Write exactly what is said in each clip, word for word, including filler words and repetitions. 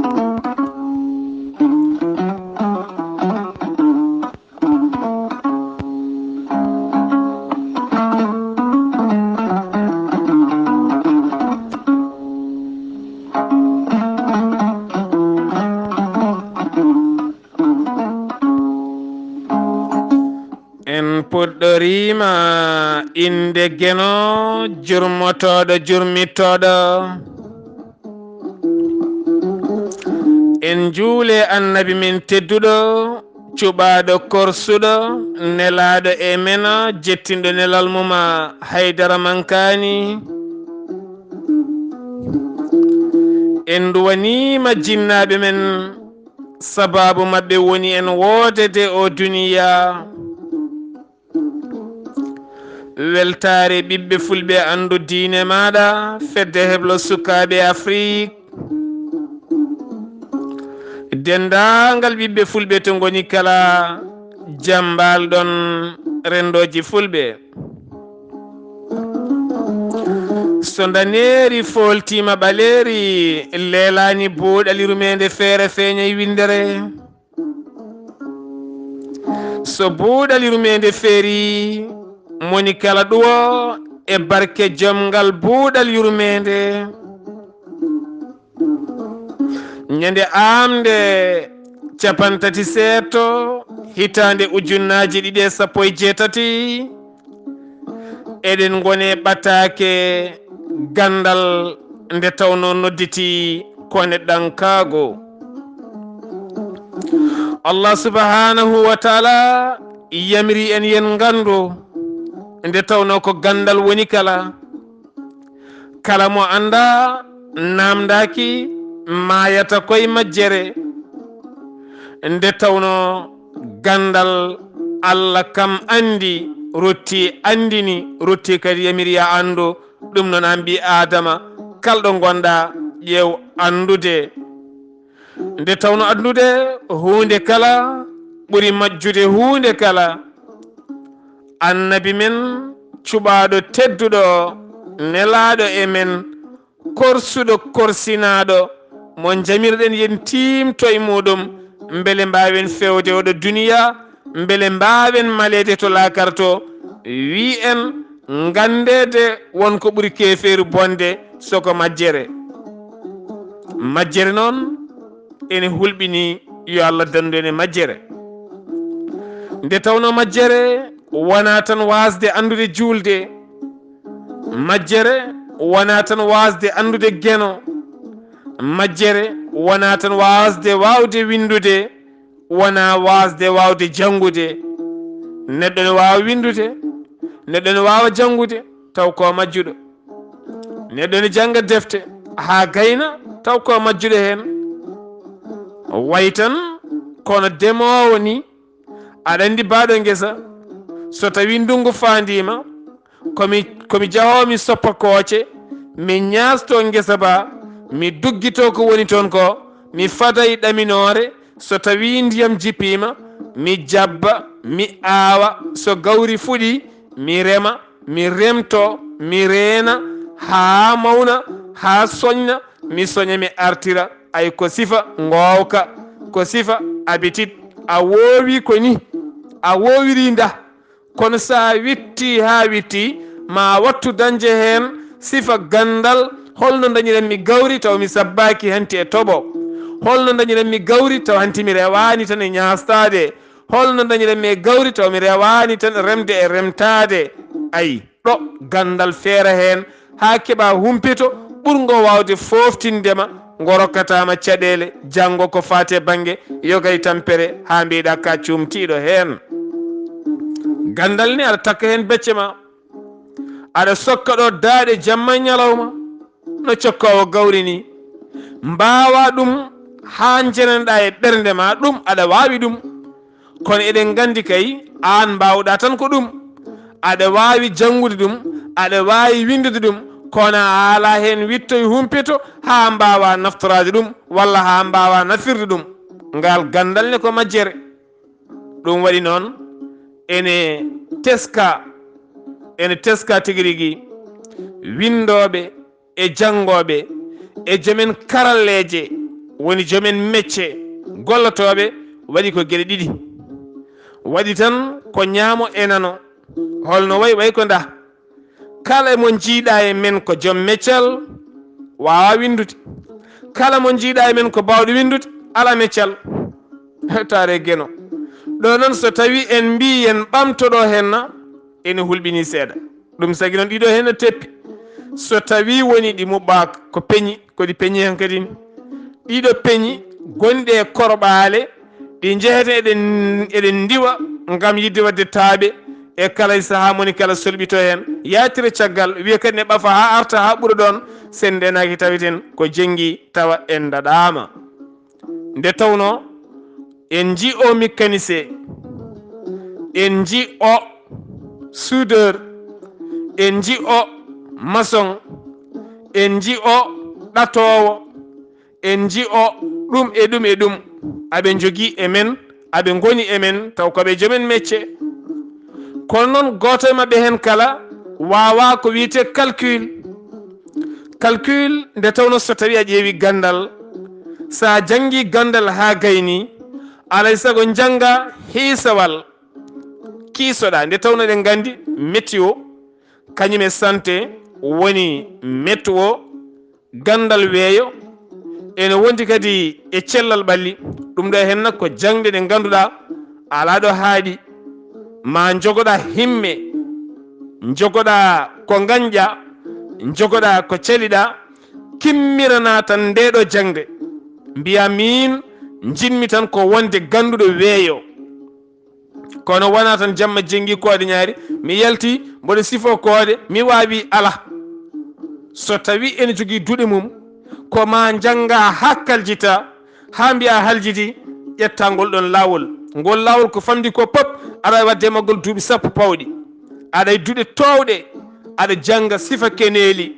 En puɗɗoriima innde Geno, jurmotooɗo, jurmittooɗo. En njuule Annabi men tedduɗo, cuɓaaɗo, korsuɗo, nelaaɗo e men, jettinɗo nelal mum, Haydara Mankaani. En nduwaniima jinnaaɓe men, sabaabu maɓɓe woni en woodede o duniya. Weltaare ɓiɓɓe fulɓe, anndu diine maaɗa, fedde heblo sukaaɓe Afrik. Denndaangal ɓiɓɓe fulɓe to ngoni kala, jambaal ɗon renndooji fulɓe. So ndaneeri fooltiima ɓaleeri, leelaani buuɗal yurmeende feere feeñay winndere. So buuɗal yurmeende feerii, moni kala ɗuwo e barke jom ngal buuɗal yurmeende. Ñande aamnde capantati seeto, hitaande ujunnaaji ɗiɗi e sappo e jeetati, eɗen ngoni e ɓataake ganndal, nde tawnoo nodditii ko neɗɗankaagu. Allah subhanahu wa taala yamiri en yen nganndu, nde tawnoo ko ganndal woni kala. Kala mo anndaa, naamndaaki, maayata koye majjere. Nde tawnoo ganndal, Allah kam anndi, rutti anndini, rutti kadi yamiri yaa anndu. Ɗum noon, aan ɓii Aadama, kala ɗo ngonɗaa, ƴeew anndude. Nde tawnoo anndude huunde kala ɓuri majjude huunde kala. Annabi men cuɓaaɗo tedduɗo, nelaaɗo e men, korsuɗo korsinaaɗo, mo njamirɗen yen tiimto e muuɗum, mbele mbaawen feewde oɗo duniya, mbele mbaawen maleede to laakara to, wii en nganndeede won ko ɓuri keefeeru bonde, so ko majjere. Majjere noon ene hulɓini, yo Allah danndu en e majjere. Nde tawnoo majjere wonaa tan waasde anndude juulde, majjere wonaa tan waasde anndude Geno, majjere wonaa tan waasde waawde winndude, wonaa waasde waawde janngude. Neɗɗo ne waawa winndude, neɗɗo ne waawa janngude, taw ko majjuɗo. Neɗɗo ne jannga defte haa gayna, taw ko majjuɗo heen. Way tan kono demoowo ni, aɗa anndi baaɗo ngesa, so tawii ndunngu faandiima, komi, komi jahoowo, mi soppa kooce, mi ñaasto ngesa ba, mi duggito ko woni toon ko, mi fada e ɗaminoore, so tawii ndiyam jippiima, mi jabba, mi aawa, so gawri fuɗii, mi rema, mi remto, mi reena, haa mawna, haa soñna, mi soña, mi artira. Ay, ko sifa ngoowka, ko sifa habitude. A woowi ko ni, a woowiri nda. Kono so a witti haa witti, ma wattu dañde heen sifa ganndal. Holno dañiranmi gawri taw mi sabbaaki hanti e toɓo? Holno dañiranmi gawri taw hanti mi rewaani tan e ñaastaade? Holno dañiranmi e gawri taw mi rewaani tan remde e remtaade? Ayi, ɗo ganndal feera heen, haa keɓa humpito ɓurngo waawde fooftinde ma, ngo rokkata ma caɗeele janngo ko faati e bannge yoga e tampere, haa mbiɗa ka cuumtiiɗo heen. Ganndal ni, aɗa takka heen becce ma, aɗa sokka ɗo daaɗe jamma e ñalawma, no cokkoowo gawri ni. Mbaawa ɗum haa njenanɗa e ɓernde ma, ɗum aɗa waawi ɗum. Kono eɗen nganndi kay, aan mbaawɗa tan ko ɗum. Aɗa waawi janngude ɗum, aɗa waawi winndude ɗum, kono a alaa heen witto e humpito haa mbaawa naftoraade ɗum, walla haa mbaawa nafirde ɗum. Ngal ganndal ne ko majjere. Ɗum waɗi noon, ene teska, ene teska tigi rigi winndooɓe e janngooɓe e jomen karalleeje woni jomen mecce gollotooɓe, waɗi ko geɗe ɗiɗi. Waɗi tan ko ñaamo e nano. Holno wayi? Wayi ko nda, kala mo njiiɗa e men ko joom meccal, waawa winndude. Kala mo njiiɗa e men ko baawɗo winndude, alaa meccal. Taare Geno. Ɗo noon, so tawi en mbii en ɓamtoɗo henna, ene hulɓini seeɗa. Ɗum sagi noon, ɗiɗo henna teppi. So tawi woni ɗi muɓɓaaka, ko peñi, ko ɗi peñi hankadi ni. Ɗiɗo peñi gonɗi e korɓaale, ɗi njeheten eɗen, eɗen ndiwa ngam yiɗde waɗde taaɓe e kala e sahaa moni kala solɓito heen. Yaatire caggal, wiya kadi ne ɓafa haa arta haa ɓura ɗoon, sen ndenaaki taweten ko jenngi tawa en ndaɗaama. Nde tawnoo en njii o mécanicien, en njii o soudeur, en njii o maçon, en njii o ɗatoowo, en njii o ɗum e ɗum e ɗum. Aɓe njogii e men, aɓe ngoni e men, taw ko ɓe jomen mecce. Kono noon, gooto e maɓɓe heen kala waawaa ko wiyetee calcul. Calcul, nde tawnoo so tawii a ƴeewii ganndal, so a janngii ganndal haa gayni, alaa e sago njanngaa hiisawal, kiisoɗaa. Nde tawnoo eɗen nganndi météo, kañum e santé woni météo, ganndal weeyo, ene wondi kadi e cellal ɓalli. Ɗum ɗo henna ko jaŋde ɗe ngannduɗaa alaa ɗo haaɗi, ma njogoɗaa himme, njogoɗaa ko ngañƴaa, njogoɗaa ko caliɗaa, kimmiranaa tan nde ɗo jaŋde, mbiyaa miin njiɗmi tan ko wonde gannduɗo weeyo. Kono wonaa tan jamma jenngi koode ñaari, mi yalti, mboɗo sifoo koode, mi waawi, alaa. So tawii ene jogii duɗe mum, ko ma njanngaa haa kaljitaa, haa mbiyaa haljiti, ƴettaa ngol ɗoon laawol. Ngol laawol ko famɗi ko pop, aɗa waawi waɗde e maggol duuɓi sappo pawɗi. Aɗa e duɗe toowɗe, aɗa jannga sifa keneeli,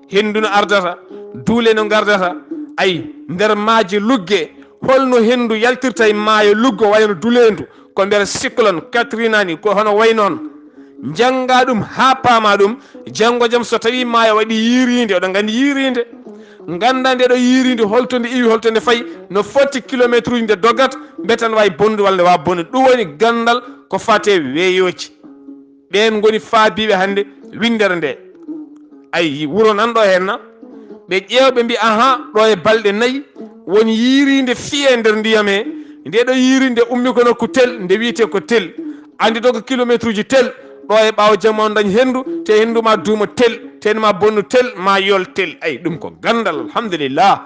henndu no ardata, duule no ngardata, ay, nder maaje lugge, holno henndu yaltirta e maayo luggo, wayno duleendu, ko nder cyclone Katrina ni, ko hono way noon. Njanngaa ɗum haa paamaa ɗum, janngo jam so tawii maayo waɗii yiiriinde, oɗon nganndi yiiriinde, nganndaa nde ɗo yiiriinde, holto nde iwi, holto nde fayi, no foti kilomeetruuji nde doggata, mbete ne waawi bonnude walla nde waawaa bonnude. Ɗum woni ganndal ko fate weeyooji. Ɓeen ngoni faabiiɓe hannde winndere nde. Ay, wuro nan ɗo heen na, ɓe ƴeewa, ɓe mbiya, ahan, ɗo e balɗe nayi won yiiriinde fiyee nder ndiyam he. Nde ɗo yiiriinde ummi ko nokku tel, nde wiyetee ko tel. Anndi to ko kilomeetruuji tel, ɗo e ɓaawo jamma on dañ henndu, te henndu ma duuma tel, te ma bonnu tel, ma yol tel. Ay, ɗum ko ganndal, alhamdulillah.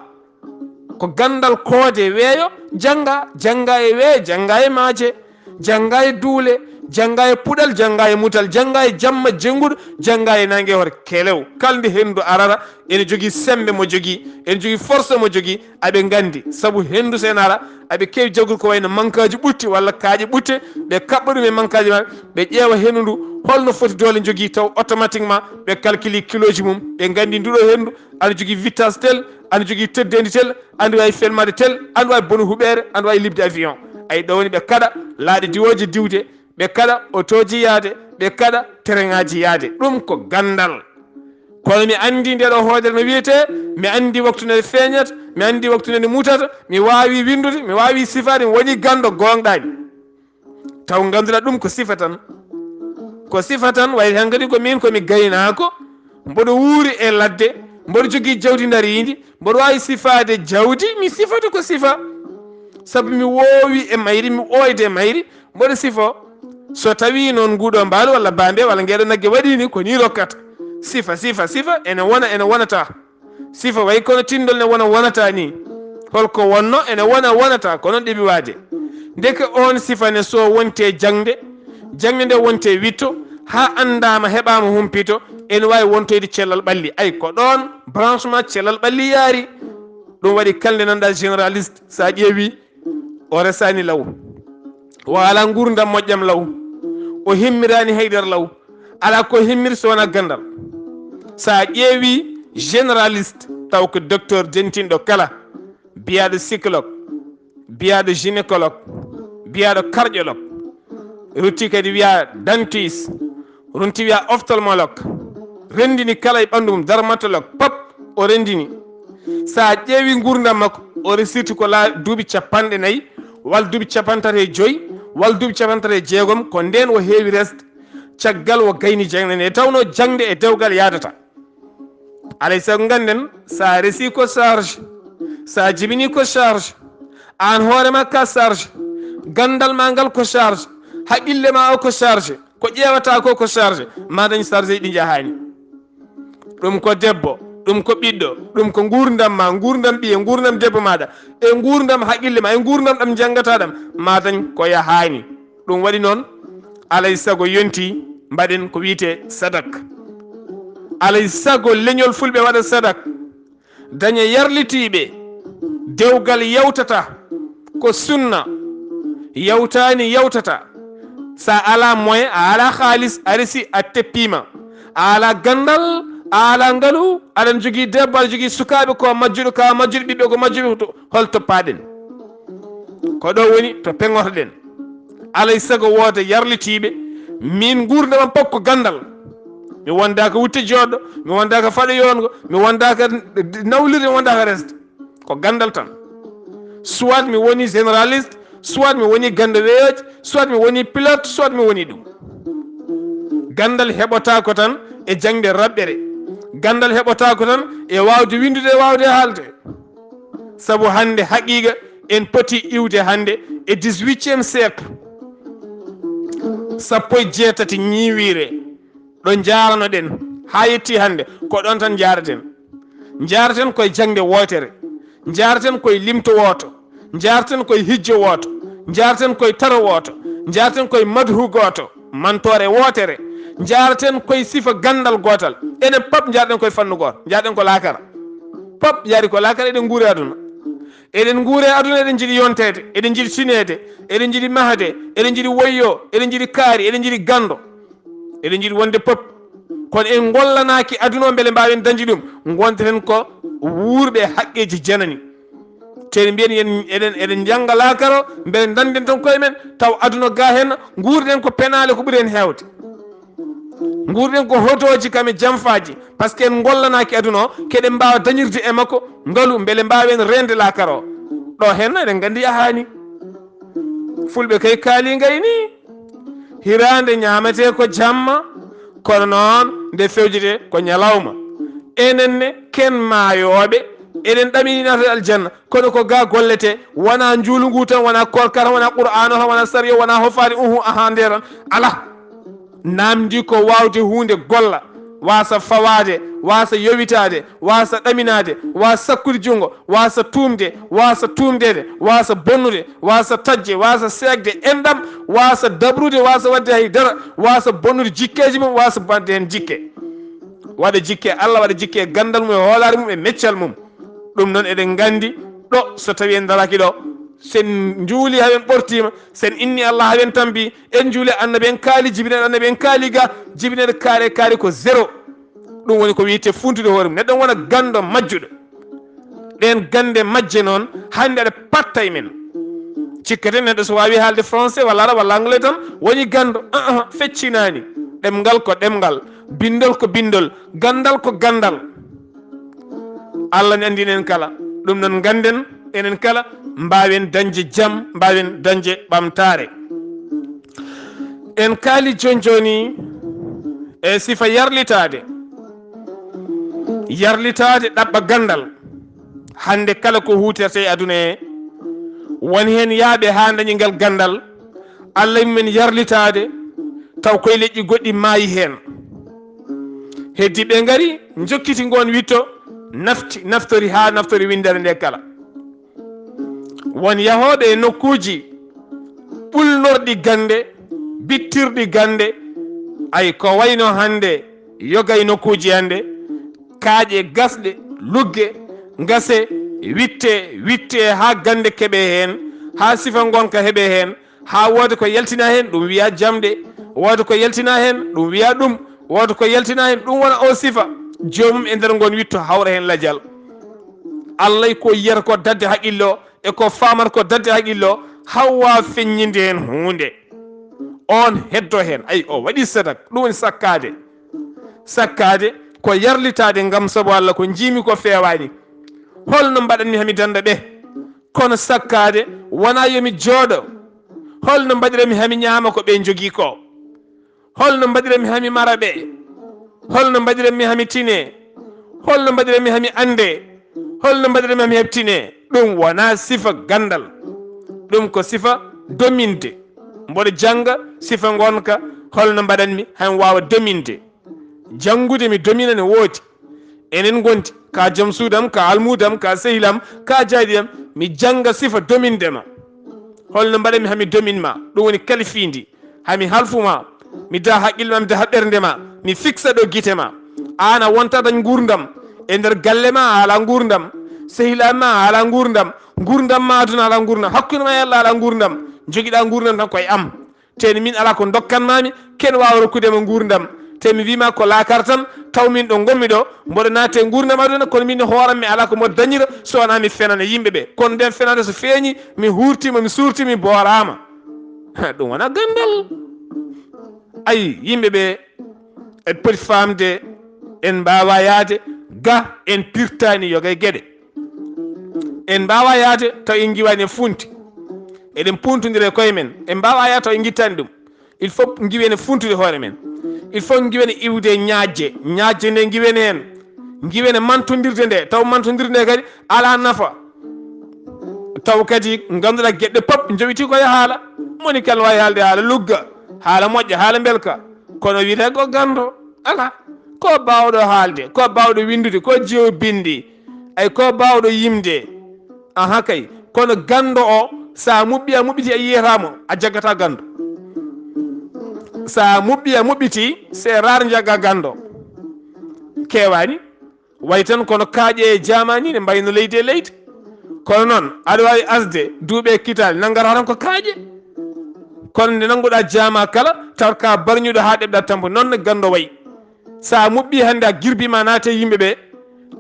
Ko ganndal koode weeyo, jannga, jannga e weeyo, jannga e maaje, jannga e duule, jannga e puɗal, jannga e mutal, jannga e jamma jennguɗo, jannga e naange hoore kelew. Kala nde henndu arata, ene jogii semmbe mo jogii, ene jogii force mo jogii, aɓe nganndi. Sabu henndu so ene ara, aɓe keewi jaggude ko wayno mankaaji ɓutti walla kaaƴe ɓutte, ɓe kaɓɓa ɗum e mankaaji maɓɓe, ɓe ƴeewa henndu ndu, holno foti doole jogii, taw automatiquement ɓe calculi kilooji mum, ɓe nganndi nduɗo henndu ana jogii vitesse tel, ana jogii teddeendi tel, ana waawi felmaade tel, ana waawi bonu huɓeere, ana waawi liɓde avion. Ay, ɗo woni ɓe kaɗa laaɗe diwooje diwde, ɓe kaɗa otooji yaade, ɓe kaɗa tereŋaaji yaade. Ɗum ko ganndal. Kono mi anndi nde ɗo hoodere no wiyetee, mi anndi waktu nde feeñata, mi anndi waktu nde mutata, mi waawi winndude, mi waawi sifaade, mi woni ganndo gooŋɗaani. Taw ngannduɗaa ɗum ko sifa tan. Ko sifa tan, wayi hankadi ko miin ko mi gaynaako, mboɗo wuuri e ladde, mboɗo jogii jawdi ndariindi, mboɗo waawi sifaade jawdi, mi sifata ko sifa. Sabu mi woowi e mayri, mi ooyde e mayri, mboɗo sifo. So tawii noon nguuɗo mbaalu walla baambe walla ngeeɗo nagge waɗii ni, ko nii rokkata. Sifa, sifa, sifa, ene wona, ene wonata. Sifa wayi kono tinndol ne wona wonata ni. Holko wonno ene wona wonata, kono ɗeɓi waade. Ndeke oon sifa ne so wonte jaŋde, jaŋde nde wonte witto, haa anndaama, heɓaama humpito, ene waawi wontoyde cellal ɓalli. Ay, ko ɗoon branchement cellal ɓalli yaari. Ɗum waɗi kala nde nanɗaa généraliste, so a ƴeewi, o resaani law. O alaa nguurndam moƴƴam law. O himmiraani haydara law. Alaa ko himmiri so wonaa ganndal. So a ƴeewi généraliste, taw ko docteur dentinɗo kala, biyaaɗo psychologue, biyaaɗo gynécologue, biyaaɗo cardiologue, rutti kadi wiyaa dentiste, runti wiyaa ophtalmologue, renndini kala e ɓanndu mum, dermatologue, pop o renndini. So a ƴeewi nguurndam makko, O resirti ko la duuɓi capanɗe nayi, walla duuɓi capanɗe tati e joyi, walla duuɓi capanɗe tati e jeegom, ko ndeen o heewi resde. Caggal o gayni jaŋde nde, tawnoo jaŋde e dewgal yaadata. Alay sago ngannden, so a resii ko charge, so a jibinii ko charge, aan hoore ma ka charge, ganndal ma ngal ko charge, haqqille ma o ko charge, ko ƴeewata ko ko charge, ma dañ charge ɗi njahaani. Ɗum ko debbo, ɗum ko ɓiɗɗo, ɗum ko nguurndam ma, nguurndam ɓiye, nguurndam debbo maaɗa, e nguurndam haqqille ma, e nguurndam ɗam njanngata ɗam, ma dañ ko yahaani. Ɗum waɗi noon, alay sago yonti mbaɗen ko wiyetee sadak. Alay sago leñol fulɓe waɗa sadak, daña yarlitiiɓe, dewgal yawtata, ko sunna, yawtaani yawtata. Sa alaa moyen, a alaa haalis, a resi, a teppiima. A alaa ganndal, a alaa ngalu, aɗa jogii debbo, aɗa jogii sukaaɓe, ko majjuɗo, ka majjuɗo, ɓiɓɓe ko majjuɓe, to, hol toppaɗen? Ko ɗo woni to peŋotoɗen. Alay sago wooda yarlitiiɓe, min nguurndam am pop ko ganndal. Mi wondaaka wutte jooɗɗo, mi wondaaka faɗo yoongo, mi wondaaka nawlirde, mi wondaaka resde. Ko ganndal tan. Soit mi woni généraliste, soit mi woni gannde weyoje, soit mi woni pilote, soit mi woni ɗum. Ganndal heɓotaako tan e jaŋde raɓɓere. Ganndal heɓotaako tan e waawde winndude, e waawde haalde. Sabu hannde haqiiqa en poti iwde hannde e dix-huitième siècle. Sappo e jeetati ñiiwiire. Ɗo njaaranoɗen haa yetti hannde, ko ɗoon tan njaaraten. Njaaraten koye jaŋde wootere, njaaraten koye limto wooto, njaaraten koye hijjo wooto, njaaraten koye taro wooto, njaaraten koye madhu gooto, mantoore wootere, njaaraten koye sifa ganndal gootal. Enen pop njaaraten koye fannu gooto, njaaraten ko laakara. Pop yaari ko laakara, eɗen nguuri aduna. Eɗen nguuri aduna, eɗen njiɗi yonteede, eɗen njiɗi tineede, eɗen njiɗi mahde, eɗen njiɗi woyyo, eɗen njiɗi kaari, eɗen njiɗi ganndo. Eɗen njiɗi wonde pop, kono en ngollanaaki aduna o mbele mbaawen dañde ɗum, ngonten ko wuurɓe e haqqeeji janani. Te en mbiyen yen, eɗen, eɗen njannga laakara o, mbele ndannden tan koye men, taw aduna ga heen, nguurɗen ko penaale ko ɓuri en heewde. Nguurɗen ko hotooji kam e jamfaaji, par ce que en ngollanaaki aduna o, keɗen mbaawa dañirde e makko ngalu, mbele mbaawen reende laakara o. Ɗo heen eɗen nganndi yahaani. Fulɓe kay kaali ngayni. Hiraande ñaametee ko jamma, kono noon nde fewjetee ko ñalawma. Enen ne, ken maayooɓe, eɗen ɗamini naatde aljanna, kono ko ga golletee, wonaa njuulu ngu tan, wonaa koorka tan, wonaa Qur'aana tan, wonaa sariya, wonaa hofaade, uhu, ahaa, nde tan, alaa. Naamndi ko waawde huunde golla, waasa fawaade, waasa yowitaade, waasa ɗaminaade, waasa sakkude junngo, waasa tuumde, waasa tuumdeede, waasa bonnude, waasa taƴde, waasa seekde enɗam, waasa dabrude, waasa waɗde hay dara, waasa bonnude jikkeeji mum, waasa waɗde heen jikke. Waɗa jikke Allah, waɗa jikke e ganndal mum, e hoolaare mum, e meccal mum. Ɗum noon eɗen nganndi ɗo, so tawii en daraaki ɗo, sen njuuli haa en ɓortiima, sen inni Allah haa en tampi, en njuuli Annabi, en kaali jibinal Annabi, en kaali ga jibinal kaare kaari ko zéro. Ɗum woni ko wiyetee funtude hoore mum. Neɗɗo wona ganndo majjuɗo. Ɗeen gannde majje noon, hannde aɗa patta e men. Cikkete neɗɗo so waawi haalde français walla arabe walla anglais tan, woni ganndo. Ah, ah, feccinaani. Ɗemngal ko ɗemngal, binndol ko binndol, ganndal ko ganndal. Allah ne anndini en kala. Ɗum noon ngannden enen kala, mbaawen dañde jam, mbaawen dañde ɓamtaare. En kaali jooni jooni e sifa yarlitaade. Yarlitaade ɗaɓɓa ganndal. Hannde kala ko huutirta e aduna he, won heen yaaɓe haa dañi ngal ganndal, Allah e mumen yarlitaade, taw koye leƴƴi goɗɗi maayi heen. Heddi ɓe ngari, njokkiti ngoon witto, nafti, naftori haa naftori winndere nde kala. Won yahooɓe e nokkuuji ɓulnorɗi gannde, bittirɗi gannde, ay ko wayno hannde yoga e nokkuuji hannde, kaaƴe gasɗe, lugge, ngase, witte, witte haa gannde keɓee heen, haa sifa ngonka heɓee heen, haa wooda ko yaltina heen, ɗum wiyaa jamɗe, wooda ko yaltina heen, ɗum wiyaa ɗum, wooda ko yaltina heen, ɗum wona o sifa. Joomum e nder ngoon witto hawra heen lajal. Allah ko yiyata ko daɗde haqqille o, e ko faamata ko daɗde haqqille o, haa waawa feññinde heen huunde. Oon heddo heen, ay, o waɗi sadak, ɗum woni sakkaade. Sakkaade ko yarlitaade ngam sabu Allah, ko njiimi ko feewaani. Hol no mbaɗanmi haa mi dannda ɓe? Kono sakkaade wonaa yo mi jooɗo. Holno mbaɗiranmi haa mi ñaama ko ɓe njogii ko? Holno mbaɗiranmi haa mi mara ɓe? Holno mbaɗiranmi haa mi tine? Holno mbaɗiranmi haa mi annde? Holno mbaɗiranmi haa mi heɓtine? Ɗum wonaa sifa ganndal. Ɗum ko sifa dominde. Mboɗo jannga sifa ngonka, holno mbaɗanmi haa mi waawa dominde. Janngude mi domina ne woodi. Enen ngondi, ka joom suudam, ka almuudam, ka sehilam, ka jaaɗiyam, mi jannga sifa dominde ma. Holno mbaɗanmi haa mi domin ma? Ɗum woni kalifiindi. Haa mi halfu ma, mi da haqqille ma, mi da ɓernde ma, mi fiksa ɗo gite ma. Aan a wonta dañ nguurndam. E nder galle ma a ala nguurndam. Sehilaaɓe ma a ala nguurndam. Nguurndam ma aduna ala nguurndam. Hakkunde ma e Allah ala nguurndam. Jogiɗa nguurndam tan koye am. Teni min ala ko dokkan mami, ken waawa rokkude ma nguurndam. Te mi wiima ko laakar tan, taw min ɗo ngonmi ɗo, mboɗo naate nguurndam aduna, kono min hooram mi ala ko mboɗo dañira, so wonaa mi fenana yimɓe ɓe. Kono nden fenande so feeñi, mi huurtima, mi suurtima, mi booraama. Ha, ɗum wonaa ganndal. Ayi, yimɓe ɓe, en poti faamde, en mbaawa yaade ga en pirtaani yoga e geɗe. En mbaawa yaade taw en ngiwaani e funti. Eɗen puntondira e koye men. En mbaawa yaade taw en ngittaani ɗum. Il faut ngiwen e funtude hoore men. Il faut ngiwen e iwde e ñaajje. Ñaajje nde ngiwen heen. Ngiwen e mantondirde nde. Taw mantondirde nde kadi alaa nafa. Taw kadi ngannduɗaa geɗe pop njowitii ko e haala. Moni kala waawi haalde haala lugga, haala moƴƴa, haala mbelka. Kono wiyetee ko ganndo. Alaa. Ko baawɗo haalde, ko baawɗo winndude, ko jiwo binndi. Ay ko baawɗo yimde. Aha kay. Kono ganndo o, so a muɓɓi, a muɓɓiti, a yiyata mo, a jaggata ganndo. So a muɓɓi, a muɓɓiti, c'est rare njagga ganndo. Kewaani. Way tan kono kaaƴe e jaamaani ne mbayno leydi e leydi. Kono noon, aɗa waawi asde duuɓi e kitaale, nanngata tan ko kaaƴe. Kono nde nannguɗaa jaama kala, tawat ka barñuɗo haa ɗeɓɗa tampo. Noon ne ganndo wayi. So a muɓɓi hannde, a girbi ma naate e yimɓe ɓe,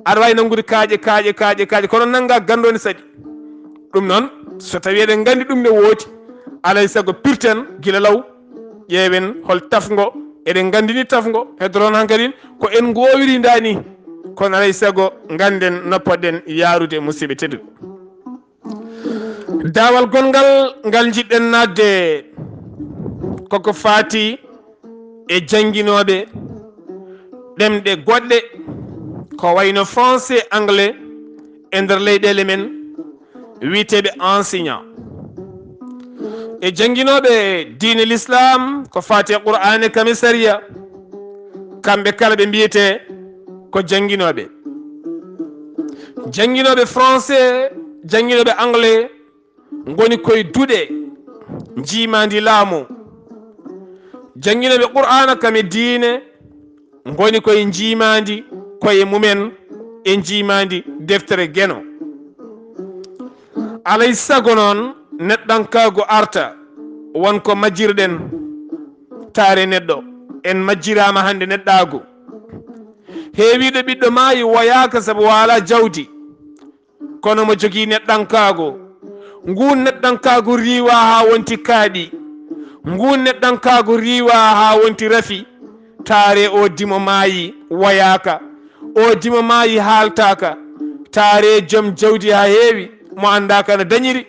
aɗa waawi nanngude kaaƴe, kaaƴe, kaaƴe, kaaƴe, kono nannga ganndo ne saɗi. Ɗum noon, so tawii eɗen nganndi ɗum ne woodi, alay sago pirten gila law, ƴeewen hol tafngo, eɗen nganndi ni tafngo, heddoton hankadi ko en ngoowiri ndaa ni, kono alay sago ngannden no poɗɗen yaarude, musidɓe tedduɓe. Daawal gonngal ngal njiɗɗen naatde koko faati e jannginooɓe ɗemɗe goɗɗe, ko wayno français, anglais e nder leyɗeele men, wiyeteeɓe enseignant. E jannginooɓe diine l'islam, ko faati e Qur'aane kam e sariya, kamɓe kala ɓe mbiyetee ko jannginooɓe. Jannginooɓe français, jannginooɓe anglais ngoni koye duɗe njiimaandi laamu. Jannginooɓe Qur'aana kam e diine ngoni koye njiimaandi koye mumen e njiimaandi deftere Geno. Alay sago noon, neɗɗankaagu arta, won ko majjirɗen taare neɗɗo. En majjiraama hannde neɗɗaagu. Heewiiɗo ɓiɗɗo maayi woyaaka sabu waala jawdi. Kono mo jogii neɗɗankaagu, nguun neɗɗankaagu riiwaa haa wonti kaaɗi, nguun neɗɗankaagu riiwaa haa wonti rafi, taaree oo dimo maayi, woyaaka, oo dimo maayi, haaltaaka, taaree jom jawdi haa heewi, mo anndaaka no dañiri,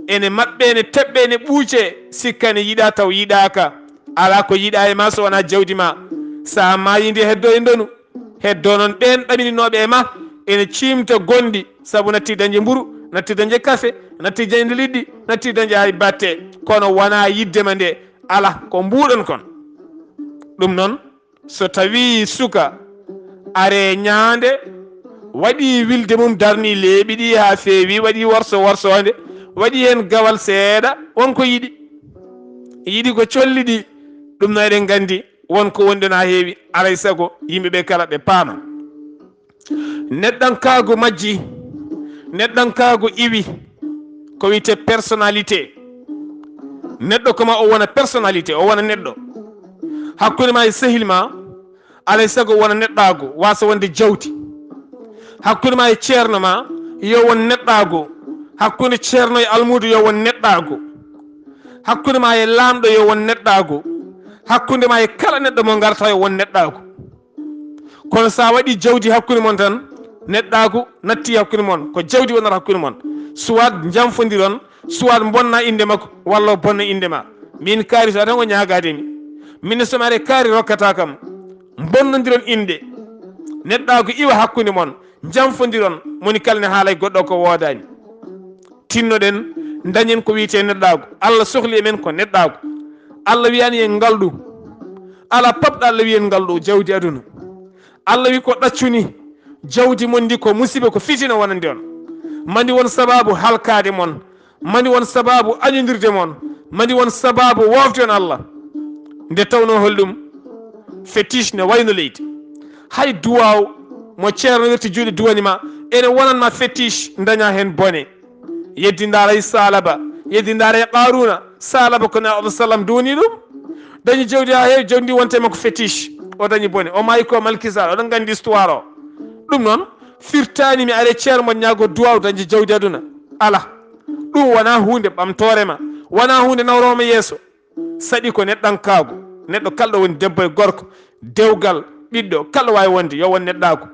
ene maɓɓee, ene teɓɓee, ene ɓuucee, sikka ene yiɗaa taw yiɗaaka, alaa ko yiɗaa e maa so wonaa jawdi maa, so a maayii ndi heddoo e ndonu. Heddoo noon ɓeen ɗamininooɓe e ma ene ciimta gonɗi, sabu natti dañde mburu, natti dañde kafe, natti dañde liɗɗi, natti dañde hay batte, kono wonaa yiɗde ma nde, alaa, ko mbuuɗon kon. Ɗum noon, so tawii suka aree ñaande, waɗii wilde mum, darnii leeɓi ɗi haa feewi, waɗii worso worsoonde, waɗii heen gawal seeɗa, won ko yiɗi. Yiɗi ko colli ɗi, ɗum noon eɗen nganndi. Won ko wonde na heewi, alay sago yimɓe ɓe kala ɓe paama. Neɗɗankaagu majji, neɗɗankaagu iwi, ko wiyetee personnalité. Neɗɗo ko ma o wona personnalité, o wona neɗɗo. Hakkunde ma e sehil ma, alay sago wona neɗɗaagu, wasa wonde jawdi. Hakkunde ma e ceerno ma, yo won neɗɗaagu. Hakkunde ceerno e almuudo, yo won neɗɗaagu. Hakkunde ma e laamɗo, yo won neɗɗaagu. Hakkunde ma e kala neɗɗo mo ngarata, yo won neɗɗaagu. Kono so a waɗii jawdi hakkunde mon tan, neɗɗaagu natti hakkunde mon, ko jawdi wonata hakkunde mon. Soit njanfondiron, soit mbonna innde makko, walla o bonna innde ma. Min kaari so a tan o ñaagaade mi. Min so mi aree kaari rokkata kam. Mbonnondiron innde. Neɗɗaagu iwa hakkunde mon. Njanfondiron, moni kala ne haalay goɗɗo ko woodaani. Tinnoɗen, dañen ko wiyetee neɗɗaagu. Allah sohli e men ko neɗɗaagu. Allah wiyaani en ngalɗu. Alaa paɓɗo Allah wiyen ngalɗu, jawdi aduna. Allah wi ko ɗaccuni, jawdi mon ndi ko musiba, ko fitina wonande on. Mandi won sababu halkaade mon, mandi won sababu añondirde mon, mandi won sababu wofde on Allah. Nde tawno holɗum? Fétiche ne wayno leydi. Hay duwaaw mo ceerno wirti juuɗe duwani ma, ene wonan ma fétiche, daña hen bone. Yeddi ndaaray Salaba, yeddi ndaaray Qaruna. Salaba ko Nulaaɗo sallam duwani ɗum. Dañi jawdi ha heewi, jawdi ndi wonte makko fétiche. O dañi bone. O maayi ko Malkisar. Oɗon nganndi histoire o. Ɗum noon, firtaani mi are ceerno mo ñaago duwaaw dañde jawdi aduna. Ala. Ɗum wona huunde ɓamtoore ma. Wona huunde nawroowo ma yeeso. Saɗi ko neɗɗankaagu. Neɗɗo kalɗo woni debbo e gorko, dewgal, ɓiɗɗo, kalɗo waawi wonde, yo won neɗɗaagu.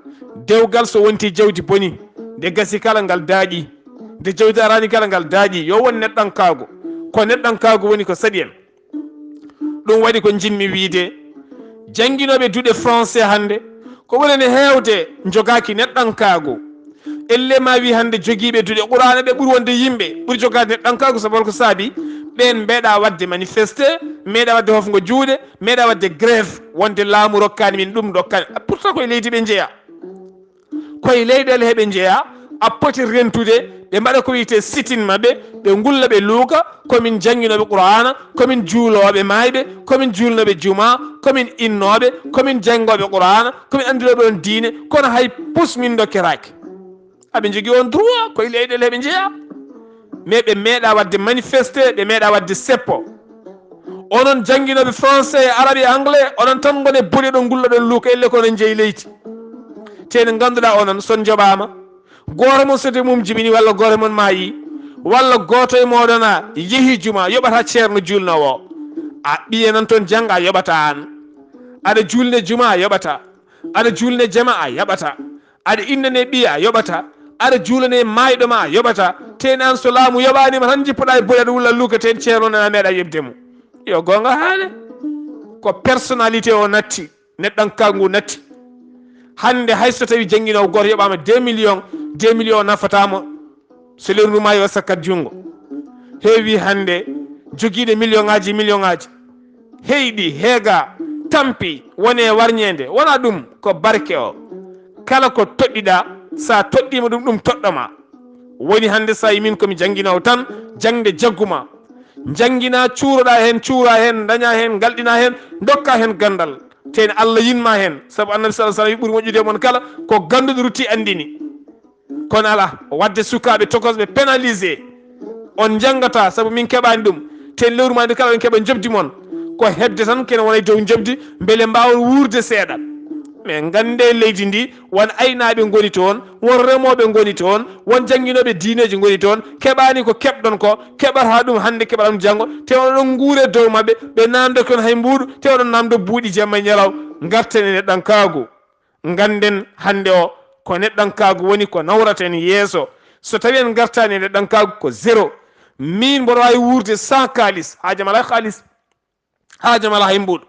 Dewgal so wonti jawdi boni, nde gasi kala ngal daaƴi. Nde jawdi araani kala ngal daaƴi, yo won neɗɗankaagu. Ko neɗɗankaagu woni ko saɗi en. Ɗum waɗi ko njiɗmi wiyde, jannginooɓe duɗe français hannde, ko ɓurani heewde njogaaki neɗɗankaagu. Elle ma wi hannde jogiiɓe duɗe Qur'aana ɓe ɓuri wonde yimɓe, ɓuri jogaade neɗɗankaagu, sabu hol ko saabi? Ɓeen meeɗa waɗde manifesté, meeɗa waɗde hofngo juuɗe, meeɗa waɗde grève, wonde laamu rokkaani min ɗum, rokkaani. Pourtant koye leydi ɓe njeyaa. Koye leyɗeele heɓe njeyaa, a poti rentude, ɓe mbaɗa ko wiyetee sit-in maɓɓe, ɓe ngulla, ɓe luuka, ko min jannginooɓe Qur'aana, ko min juulooɓe maayɓe, ko min juulnooɓe jumaa, ko min innooɓe, ko min janngooɓe Qur'aana, ko min anndirooɓe on diine, kono hay pus min ndokketaake. Aɓe njogii on droit, koye leyɗeele heɓe njeyaa. Mais ɓe meeɗaa waɗde manifesté, ɓe meeɗaa waɗde seppo. Onon jannginooɓe français e arabe e anglais, onon tan ngoni buuɗe ɗon, ngulloɗon luuka, elle ko onon njeyi leydi. Te nde ngannduɗaa onon, so on njoɓaama, gooto mon so de mum jibini, walla gooto mon maayi, walla gooto e mooɗon a yehi juma, yoɓata ceerno juulnoowo o. A ɓiye nan toon jannga, a yoɓata aan. Aɗa juulne juma, a yoɓata. Aɗa juulne jama, a yoɓata. Aɗa innane ɓiya, a yoɓata. Aɗa juulane maayɗo ma, a yoɓata. Te nan so laamu yoɓaani ma tan, njippoɗaa e buuɗe, aɗa wulla luuka, te ceerno nana meeɗa yoɓde mo. Yo goonga haale. Ko personnalité o natti, neɗɗankaagu ngu natti. Hannde hay so tawi jannginoowo gooto yoɓaama deux millions, deux millions o nafataa mo. So lewru ndu maayi o sakkat junngo. Heewi hannde jogiiɗo million ŋaaji, million ŋaaji. Heyɗi, heega, tampi, woni e warñeende. Wona ɗum, ko barke o. Kala ko toɗɗiɗaa, so a toɗɗiima ɗum, ɗum toɗɗo ma. Woni hannde so a yi min ko mi jannginoowo tan, jaŋde jaggu ma. Njannginaa, cuuroɗaa heen, cuuraa heen, ndañaa heen, ngalɗinaa heen, ndokkaa heen ganndal. Te ne Allah yinma heen, sabu Annabi sallallahu alaihi wasallam ɓuri moƴƴude e mon kala, ko gannduɗo rutti anndini. Kono alaa, waɗde sukaaɓe tokosɓe pénalisé, on njanngataa sabu min keɓaani ɗum. Te lewru maa ndu kala on keɓa njoɓdi mon, ko heɓde tan kene wona e dow njoɓdi, mbele mbaawon wuurde seeɗa. Mais nganndee leydi ndi, won aynaaɓe ngoni toon, won remooɓe ngoni toon, won jannginooɓe diineeji ngoni toon, keɓaani ko keɓɗon ko, keɓataa ɗum hannde, keɓataa ɗum janngo, te oɗon nguure dow maɓɓe, ɓe naamndoke on hay mbuuɗu, te oɗon naamndo buuɗi jamma e ñalawma. Ngarten e neɗɗankaagu. Ngannden hannde o ko neɗɗankaagu woni ko nawraten yeeso. So tawii en ngartaani e neɗɗankaagu, ko zéro. Min mboɗo waawi wuurde sans kaalis, haajam alaa kaalis, haajam alaa hay mbuuɗu.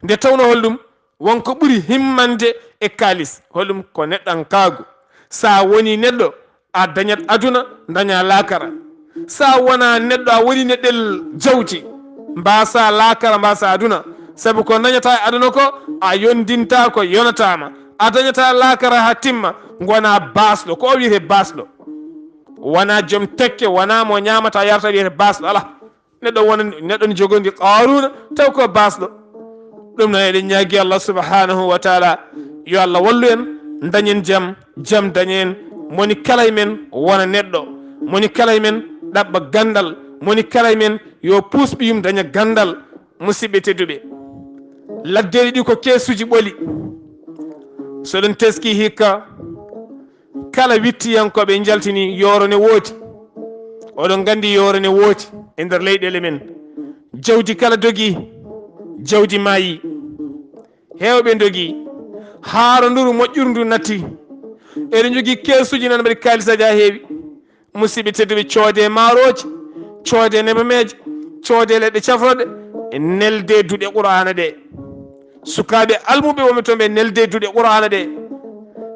Nde tawno holɗum? Won ko ɓuri himmande e kaalis. Holɗum? Ko neɗɗankaagu. So a woni neɗɗo, a dañat aduna, daña laakara. So a wona neɗɗo, a woni neɗɗel jawdi, mbaasa laakara, mbaasa aduna. Sabu ko dañata e aduna ko, a yondinta ko yonataama. A dañata laakara haa timma, ngona baasɗo. Ko o wiyetee baasɗo? Wona joom tekke, wona mo ñaamata, yarata, wiyetee baasɗo. Alaa. Neɗɗo wona, neɗɗo ne jogori Qaaruuna, taw ko baasɗo. Ɗum noon, eɗen ñaagi Allah subhanahu wa taala, yo Allah wallu en, dañen jam, jam dañen. Moni kala e men wona neɗɗo, moni kala e men ɗaɓɓa ganndal, moni kala e men yo puus ɓiyum daña ganndal. Musidɓe tedduɓe, laddeeli ɗi ko keesuuji ɓoli. So ɗum teskii hikka, kala wittiyankooɓe njaltini yooro ne woodi. Oɗon nganndi yooro ne woodi e nder leyɗeele men. Jawdi kala dogii, jawdi maayi. Heewɓe ndogii. Haaronduru moƴƴuru ndu natti. Eɗen njogii keesuuji nan mbaɗi kaalisaaji haa heewi. Musidɓe tedduɓe, coode maarooji, coode nebameeje, coode leɗɗe cafroɗe, nelde duɗe Qur'aana ɗe. Sukaaɓe almuɓe wonɓe toon ɓe, nelde duɗe Qur'aana ɗe.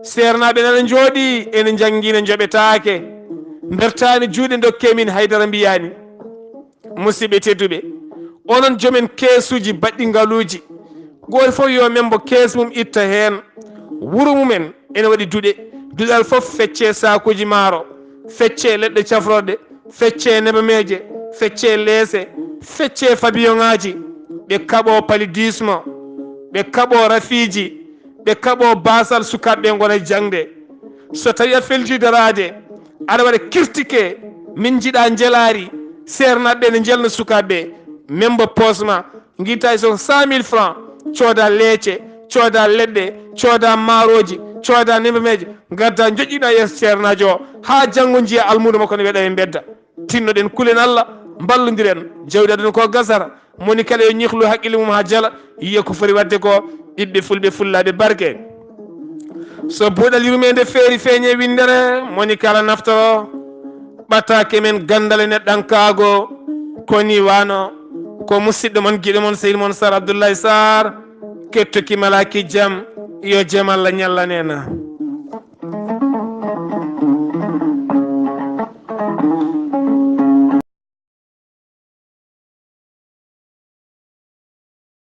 Seernaaɓe nana njooɗii, ene njanngi, ne njoɓetaake. Mbertaani juuɗe, ndokkee min, haydara mbiyaani. Musidɓe tedduɓe, onon jomen keesuuji baɗɗi ngaluuji, gooto fof yo membo kees mum itta heen. Wuro mumen ene waɗi duɗe. Duɗal fof feccee saakuuji maaro, feccee leɗɗe cafrorɗe, feccee nebameeje, feccee leese, feccee fabiyoŋaaji. Ɓe kaɓoo paludisme, ɓe kaɓoo rafiiji, ɓe kaɓoo baasal, sukaaɓe ɓe ngona e jaŋde. So tawii a feltii daraade, aɗa waɗa critiqué, min njiɗaa njelaari, seernaaɓe ɓe ne njelna sukaaɓe ɓe, memba poos ma, ngitta hay so cent mille francs, cooda leece, cooda leɗɗe, cooda maarooji, cooda nebameeje, ngadda njoƴƴina yeeso ceernaajo o, haa janngo njiya almuudo makko ne weɗa e mbedda. Tinnoɗen, kulen Allah, mballondiren, jawdi aduna ko gasata, moni kala yo ñihlu haqqille mum haa jala, yiya ko foti waɗde ko. Ɓiɓɓe fulɓe, fullaaɓe barke. So buuɗal yurmeende feeri feeñe winndere, moni kala naftoro, ɓataake men ganndal e neɗɗankaago, ko ni wano, ko musidɗo mon, giɗo mon, sehil mon Sar Abdoulaye Sarr, kettoki malaki jam, yo jam Allah ñallan en.